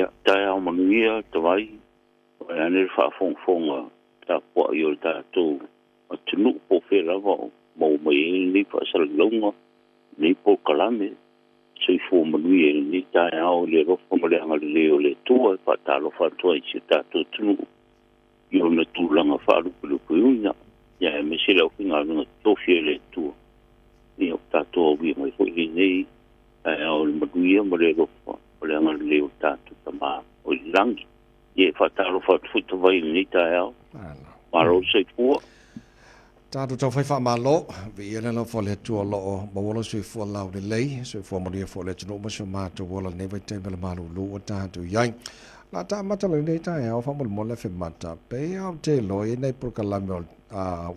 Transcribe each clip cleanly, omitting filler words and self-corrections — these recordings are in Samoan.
Ia, taeao manuia Tavai, vaeane le faafogafoga tapuai o le tatou atunuu po o fea lava o maua mai ai lenei faasalalauga, lenei polokalame. Soifua manuia i lenei taeao i le alofa ma le agalelei o le Atua. E faatalofa atu ai i si o tatou atunuu i ona tulaga faalupelupeina, ia aemaise le aufaigaluega totofi a le Atua. Ia ua tatou aulia mai foi lenei taeao i le manuia ma le alofa ma le agalelei o le tatou Tama o i le lagi. Ia e faatalofa atu foi Tavai i lenei taeao. Malo le soifua. Tatou taufai faamalo, viia le alofa o le Atua o lo o maua lou soifua laulelei, soifua manuia foi le atunuu ma si o matou ola i lenei vaitaimi o le malulu ua tatou i ai. O le a taamata lenei taeao faamolemole Afemata, pei lava ou te iloa e i ai nai polokalame o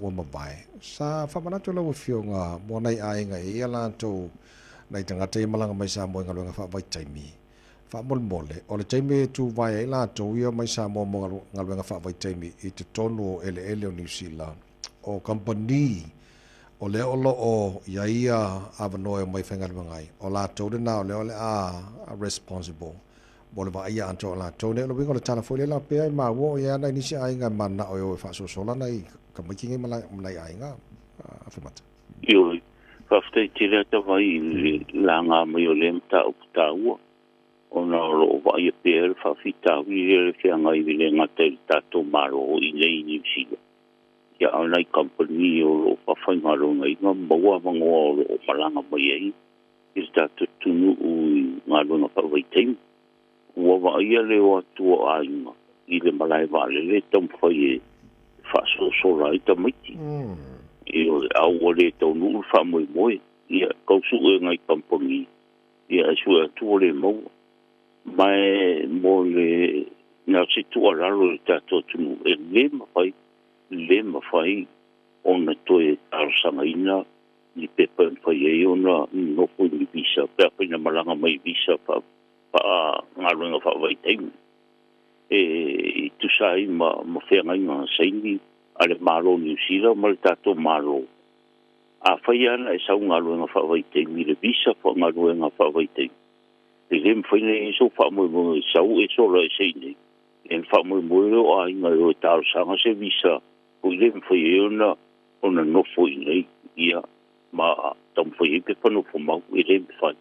ua mavae. Sa faamanatu lau Afioga mo nai aiga e i ai a latou nai tagata ia malaga mai Samoa i galuega faavaitaimi. Faamolemole, o le taimi e tuvae ai latou ia mai Samoa mo galuega faavaitaimi i totonu o eleele o Niu Sila, o kamupani o lea o lo o i ai ia avanoa e omai e faigaluega ai, o latou lena o lea o le a responsible mo le vaaia atoa o latou nei. O le uiga o le tala foi lea lapea e maua o i ai lava nai nisi aiga e mananao e o e faasoasola nai tamaiti nei ma nai aiga Afemata. Ioe, faafetai tele ata vai i le laga mai o lea mataupu taua, ona o lo o vaaia pea le faafitauli lea le feagai e le gata i le tatou Malo i inei i Niu Sila, ia a o nai kamupani o lo o faafaigaluegaina ma maua avanoa o lo o malaga mai ai i le tatou atunuu i galuega faavaitaimi. Ua vaaia le o atu o aiga i le malae vaalele e taumafai e faasoasola ai tamaiti. Ioe, a ua le taunuu le faamoemoe, ia tau sue nai kamupani, ia e sue atu ua le maua. Ma e mo le na o se tuualalo i le tatou atunuu, e le mafai, le mafai ona toe talosagaina ni pepa e mafai ai ona nonofo i ni visa pe afai na malaga mai i visa faagaluega faavaitaimi e tusa ai ma feagaiga saini a le Malo o Niu Sila ma le tatou Malo. Afai lava na e sau galuega faavaitaimi i le visa faagaluega faavaitaimi, e le mafai ona i ai sou faamoemoe e sau e sola ese i inei, ona faamoemoe lea o aiga e o e talosaga se visa foi lea e mafai ai ona nofo i inei, ia, ma taumafai ai pepa nofo mau. E le mafai.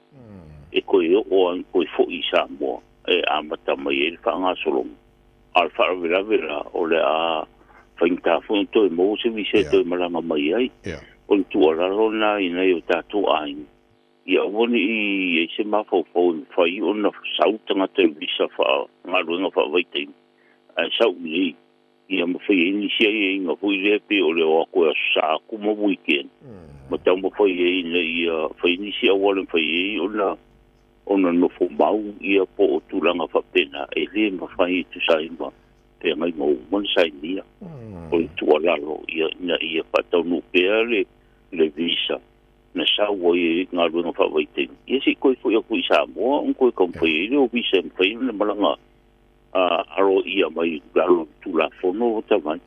E toe oo lava toe foi i Samoa e amata mai ai le faagasologa. A o le faalavelave la, o le a faigata foi ona toe maua se visa e toe malaga mai ai. O le tuualalo lena i nai o tatou aiga, ia aua ne i i ai se mafaufau e mafai ona sau tagata i visa faagaluega faavaitaimi, ae sau i inei, ia ma fai ai nisi aiaiga foi lea pei o le o atu e aso Sa atu ma weekend, ma taumafai ai ina ia fai nisi auala e mafai ai ona nofo mau ia po o tulaga faapena. E le mafai e tusa ai ma feagaiga ua uma ona sainia. O le tuualalo ia ina ia faataunuu pea le visa na sau ai i galuega faavaitaimi, ia se i toe foi atu i Samoa ona toe taumafai ai lea o visa e mafai ona malaga aloaia mai i lalo o le Tulafono o Tavai.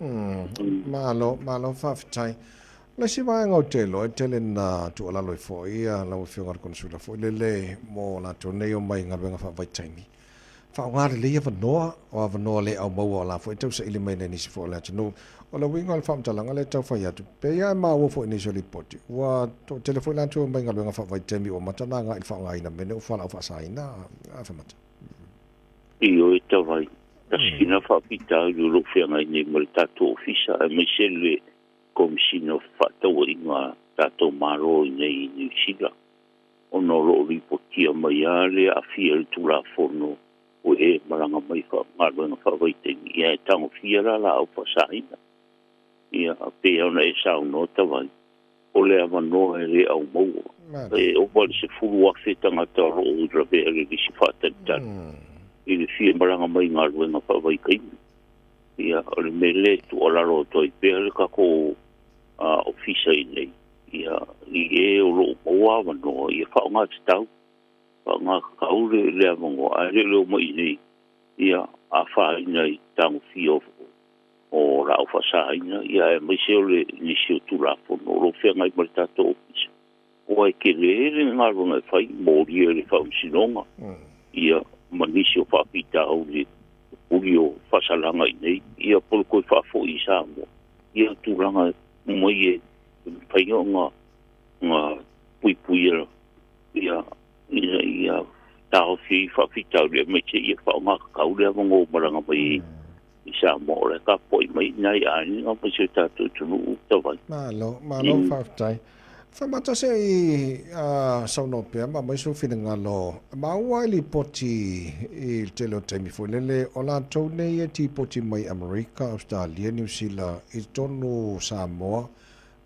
Malo, malo faafetai. O le isi vaega ou te iloa e tele ina tuualalo ai foi lau Afioga i le Konesula foi lele mo latou nei omai i galuega faavaitaimi, faaaoga lelei avanoa, o avanoa le aumaua o la foi e tausaili mai nei nisi foi o le atunuu. O le uiga o le faamatalaga lea e tau fai atu, pei lava e maua foi i nisi o lipoti, ua toatele foi latou e omai i galuega faavaitaimi ua amata ona agai i le faaaogaina mea nei o fualaau faasaina, Afemata. Ioe Tavai, tasi lena faafitauli o lo o feagai nei ma le tatou Ofisa aemaise le Komesina o Fefaatauaiga a tatou Malo i inei i Niu Sila, ona o lo o lipotia mai lava le aafia i le Tulafono o e malaga mai galuega faavaitaimi, ia e tagofia la laau faasaina. Ia, pei lava ona e saunoa Tavai, o le avanoa e le aumaua. E ova i le 10,000 tagata o lo o lavea i le lisi faatalitali i le fia malaga mai i galuega faavaitaimi. Ia, o le mea lea e tuualalo atu ai pea le tatou ofisa i inei, ia, i e o lo o maua avanoa, ia faaaoga tatau, faaaoga tatau le avanoa, ae le o le omai i inei, ia, afaina i tagofia o laau faasaina, ia aemaise o le nisi o Tulafono o lo o feagai ma le tatou ofisa. Aua e tele le galuega e fai, molia i le Faamasinoga, ia, ma nisi o faafitauli puli o faasalaga i nei, ia po o le toe faafoi i Samoa. Ia tulaga uma ia e mafai ona puipuia ia ina ia taofi ai faafitauli aemaise ia faaaogatatau le avanoa malaga mai i Samoa o le tapuai mai nai aiga ma si o tatou atunuu tavai. Malo, malo faafetai. Faamata se i saunoa pea ma aumai sou finagalo. Maua i lipoti i le tele o taimi foi lele, o latou nei e tipoti mai Amerika, Ausetalia, Niu Sila i totonu o Samoa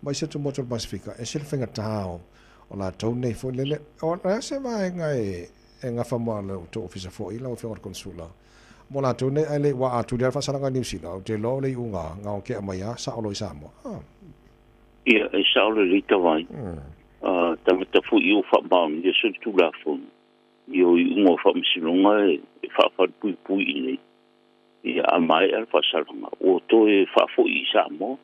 ma isi atu motu o le Pasefika, ese le faigata o latou nei foi lele. O le a se vaega e gafa ma le tou ofisa foi lau Afioga i le Konesula mo latou nei, ae le i ua atuli lava le faasalaga i Niu Sila, ou te iloa o le iuga gaotea mai lava sao loa i Samoa. Ia, e sao lelei tavai. Tagata foi ia ua faamaonia solitulafono, ia o iuga o faamasinoga e faafalepuipui i inei. Ia, a maea le faasalaga, ua toe faafoi i Samoa.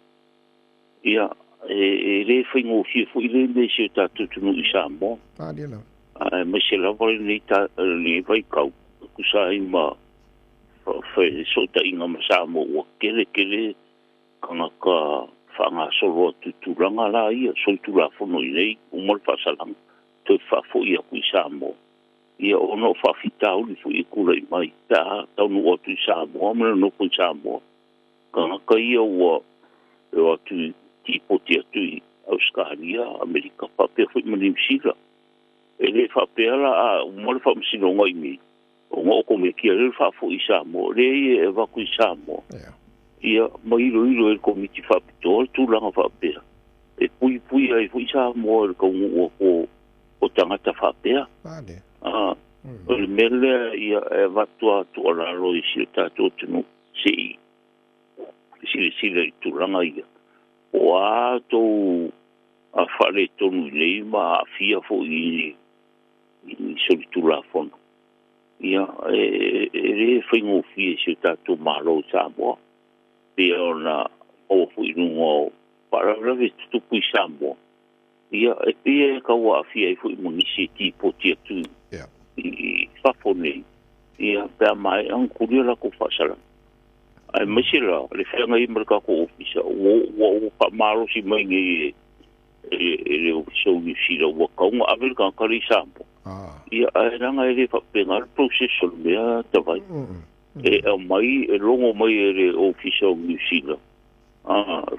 Ia, e le faigofie foi lea mea i si o tatou atunuu i Samoa. Aemaise lava lenei vaitau, e tusa ai ma fesootaiga ma Samoa ua tele tele tagata faagasolo atu i tulaga la ia, solitulafono i inei, uma le faasalaga, toe faafoi atu i Samoa. Ia, ona o faafitauli foi e tulai mai pe a taunuu atu i Samoa ma nonofo i Samoa. Tagata ia ua o atu i tipoti atu i Ausetalia, Amerika, faapea foi ma Niu Sila. E le faapea la a uma le faamasinoga i inei, ona otomeki lea le faafoi i Samoa. Leai, e avatu i Samoa. Ia, ma iloilo e le Komiti Faapitoa le tulaga faapea, e puipui ai foi Samoa i le taunuu atu o tagata faapea. O le mea lea, ia, e avatu lava tuualalo i si o tatou atunuu, se i silasila i tulaga ia. Po o a tou faaletonu i inei ma aafia foi i solitulafono, ia, e le faigofie i si o tatou Malo i Samoa, pei ona maua foi i luga o faalavelave e tutupu i Samoa. Ia, e pei e tau aafia ai foi ma nisi e tipoti atu i fafo nei, ia, pe a maea ona tuli a latou faasalaga. Aemaise la le feagai ma le tatou ofisa, ua faamalosi mai nei e le ofisa o Niu Sila, ua tatau ona ave le tagata lea i Samoa. Ia, ae leaga e le faapena le process o le mea tavai. E aumai, e logo mai e le ofisa o Niu Sila,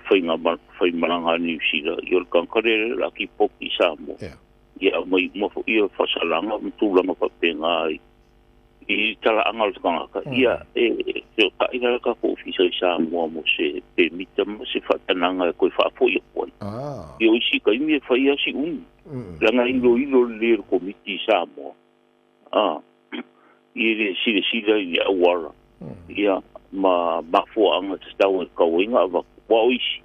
faimalaga a Niu Sila, ia o le tagata lea o le a tipoti i Samoa. Ia aumai uma foi ia faasalaga ma tulaga faapena i talaaga o le tagata. Ia, e feotai la le tatou ofisa i Samoa mo se pemita ma se faatanaga e toe faafoi atu ai. Ia, o isi taimi e fai lava si umi, leaga e iloilo lelei e le Komiti i Samoa, i le silasila i le auala, ia, ma mafuaaga tatau e tatau ai ona avatu. Aua o isi,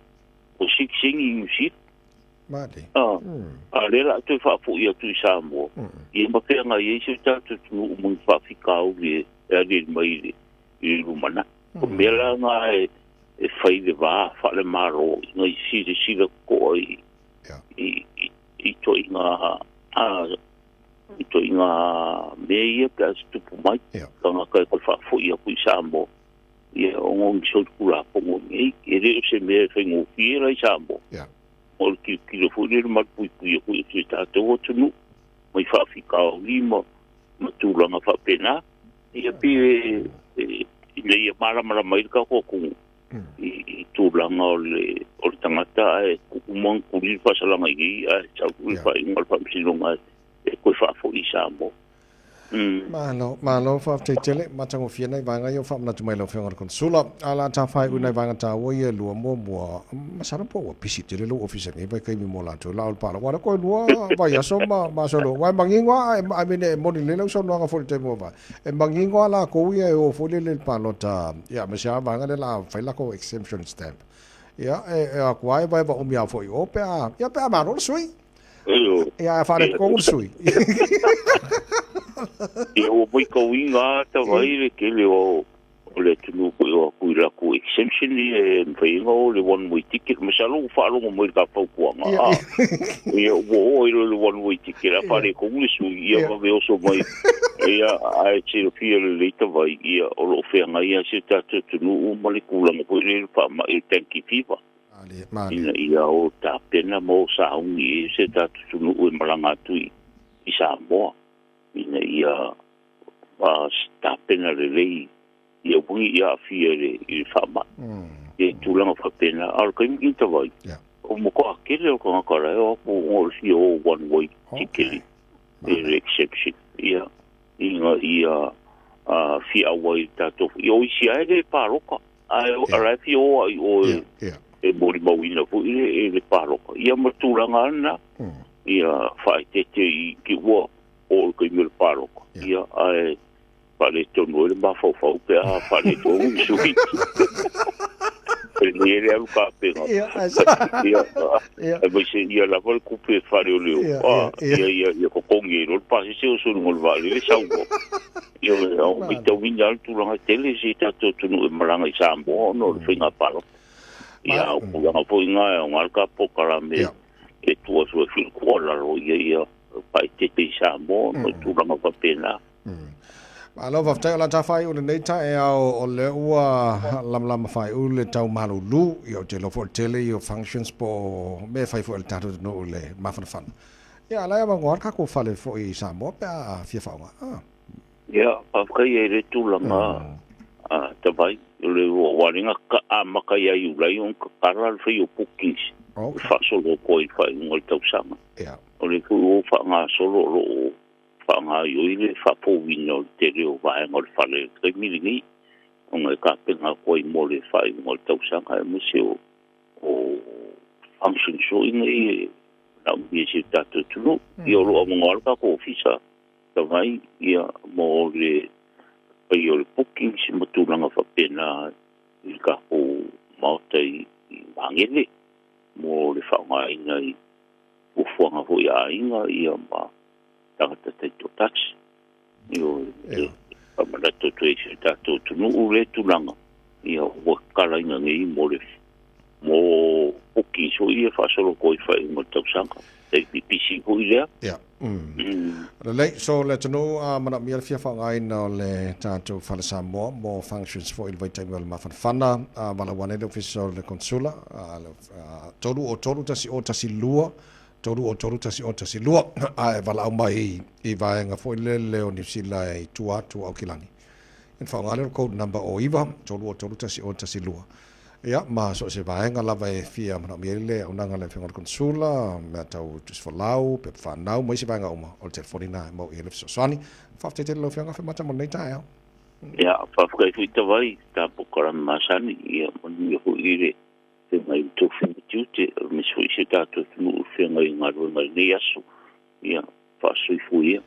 o sitiseni i Niu Sila. A o lea o le a toe faafoi atu i Samoa, ia ma feagai ai si o tatou atunuu ma ni faafitauli e aliali mai i le lumanai. O mea la na e fai le va faale-Malo ina ia silasila totoa i ituaiga mea ia pe a tutupu mai, tagata e toe faafoi atu i Samoa, ia, ona o ni solitulafono nei. E le o se mea e faigofie la i Samoa. O le tilotilo foi lea i le malupuipuia foi o si o tatou atunuu mai faafitauli ma tulaga faapena. Ia pei ina ia malamalama ai le tatou atunuu i tulaga o le tagata ae uma ona tuli le faasalaga i inei ae sau le faaiuga o le faamasinoga e toe faafoi i Samoa. Malo, malo, faafetai tele, matagofie nai vaega ia ua faamanatu mai lau Afioga i le Konesula. A o le a tafaiu nai vaega taua ia e lua, muamua, masalo po ua pisi tele lou ofisa i lenei vaitaimi mo latou la o le pala. Ua le toe lua vaiaso ma aso e lua. Aua e manino lava, I mean, e moni lelei lau saunoaga foi i le taimi ua mavae. E manino lava latou ia e o foi lele i le palota, ia, aemaise lava vaega lea o le a fai latou exemption stamp. Ia, e o atu lava e vaevae umi lava foi i o pe a, ia, pe a malo le sui. Ia, a faaletonu le sui. Ia, ua matauina lava tavai le tele o O le atunuu foi o atu i latou exemption ia e mafai ai ona o le one way ticket. Masalo ua faalogo mai i le ta fautuaga, a ia ua oo ai loa i le one way ticket a faaletonu le sui, ia vave oso mai. Ia ae silafia lelei tavai, ia o lo o feagai lava si o tatou atunuu ma le tulaga foi lea i le faamai o le dengue fever. Ina ia o tapena ma o sauni i ai si o tatou atunuu e malaga atu i Samoa, ina ia tapena lelei ia aua ne i aafia i le faamai. Ia tulaga faapena. A o le taimi lenei tavai, o matua tele o tagata la e o atu ona o le fia o one way ticket i le exemption. Ia, ina ia fia auai i le tatou. Ia o isi lava e le palota, ae o la e fia o lava i o e molimauina foi le palota. Ia ma tulaga lava lena. Ia faaeteete i te i ua oo i le taimi o le palota, ia ae faaletonu ai le mafaufau pe a faaletonu le sui. Penei ai le alu tapena. Ia, aemaise ia lava le tupe e faaleoleo. Ia, ia, ia totogi ai loa le pasese oso i luga o le vaalele sau loa. Ia, o matauina lava le tulaga tele i si tatou atunuu e malaga i Samoa ona o le faiga palota. Ia, a o tulaga foi na e aoga le ta polokalame e tuu atu ai foi le tuualalo ia ia faaeteete i Samoa ona o tulaga faapena. Malo faafetai o le a ta faaiu lenei taeao o lea ua lamalama faaiu le tau malulu. Ia ou te iloa foi o le tele ia o functions po o mea e fai foi a le tatou atunuu i le mafanafana. Ia a o la e avanoa le tatou fale foi i Samoa pe a fia faaaoga. Ah. Ia, faafetai ai i le tulaga tavai, o le ua le na amata ia Iulai ona tatala le fai o bookings e faasolo atu ai i le faaiuga o le tausaga. O lea foi ua faagasolo o lo o faagaoioi le faafouina o le tele o vaega o le fale i le taimi lenei, ona e tapena atu ai mo le faaiuga o le tausaga, aemaise o functions foi nei e manaomia e si o tatou atunuu. Ia o lo o avanoa le tatou ofisa tavai ia mo le faia o le bookings ma tulaga faapena i le tatou maota i Magele mo le faaaogaina i fuafuaga foi a aiga ia ma tagata taitoatasi. Ioe, faamanatu atu ai i si o tatou atunuu lea tulaga, ia ua tatalaina nei mo le mo bookings foi ia faasolo atu ai i le faaiuga o le tausaga. Taimi pisi foi lea. Ia. Lelei, so le atunuu a manaomia le fia faaaogaina o le tatou Fale Samoa mo functions foi i le vaitaimi o le mafanafana, valaau ane le Ofisa o le Konesula, 303 1012, 303 1012, ae valaau mai i vaega foi lele o Niu Sila i tua atu o Aukilani. Ona faaaoga lea o le code number o 9 303 1012. Ia, ma so o se vaega lava e fia manaomia ai le auaunaga a le Afioga i le Konesula, mea tau tusi folau, pepa fanau ma isi vaega uma, o le telefoni lena e maua i ai le fesoasoani. Faafetai tele i lau Afioga Afemata mo lenei taeao. Ia, faafetai foi Tavai i ta polokalame masani, ia manuia foi i le feagai ma tou faiva tiute, aemaise foi si o tatou atunuu i le feagai i galuega i lenei aso. Ia, faasoifua ia.